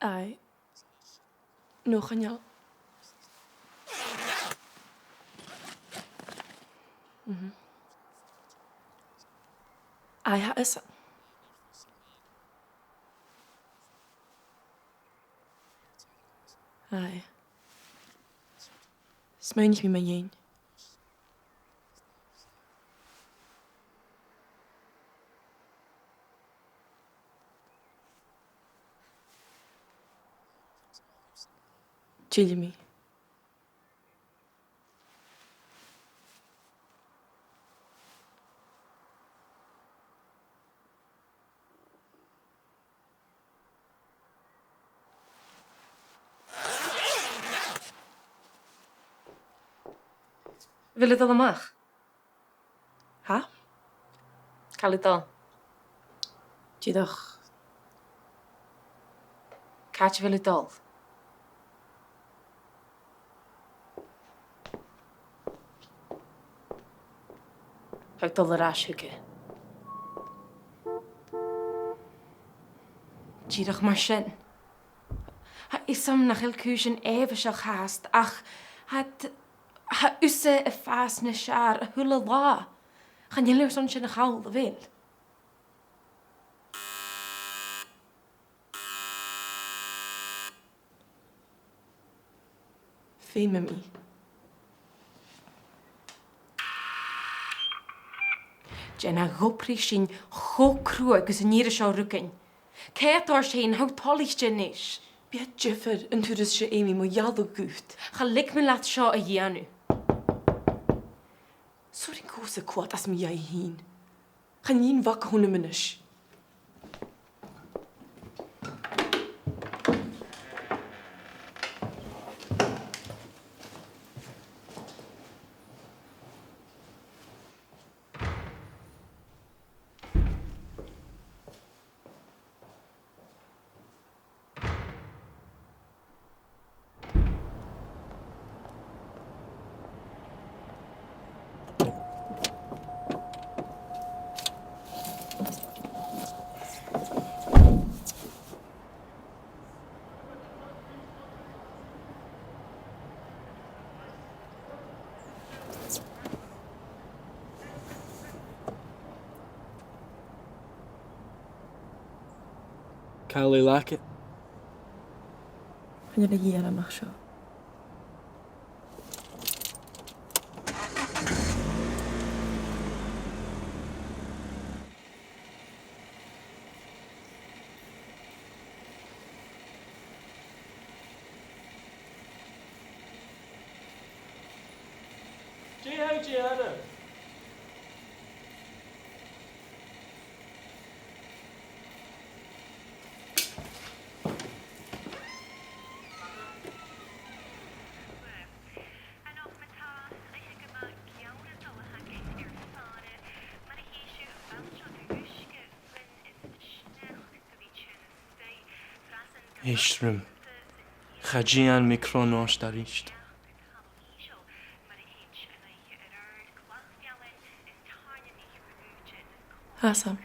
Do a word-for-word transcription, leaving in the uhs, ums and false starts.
Aye. No, chan eil. Mhm. Aye, tha fhios. Aye. Smaoinich mi mu dheidhinn. Tillidh mi. A bheil thu a' dol a-mach? Tha? Càit a bheil thu a' dol? Dìreach. Càit a bheil thu a' dol? Tha thu a' dol air ais thuige. Dìreach mar sin. Tha fhios agam nach eil cùisean èibhinn seo fhathast, ach tha, tha thusa a' fàs nas fheàrr a h-uile latha. Chan eil thu airson sin a chall, a bheil? Feumaidh mi. Dè na dh'obraich sinn cho cruaidh gus an ìre seo ruigeadh? Cò tha thu ag ràdh, tha thu toilichte a-nis. Bidh e diofar an turas seo, Amy, mo dhealbh dhut. Cha leig mi leat seo a dhèanamh. Sùgh an cùrsa clòimh às mo dhèidh fhìn. Chan eil mi a' faighinn a-mach a-nis. Càit a bheil thu? Chan eil a dhìth orm ach seo. Dè tha thu a' dèanamh? Èist rium. Cha dèan mi cronóiste a-rithist. Tha fhios agam.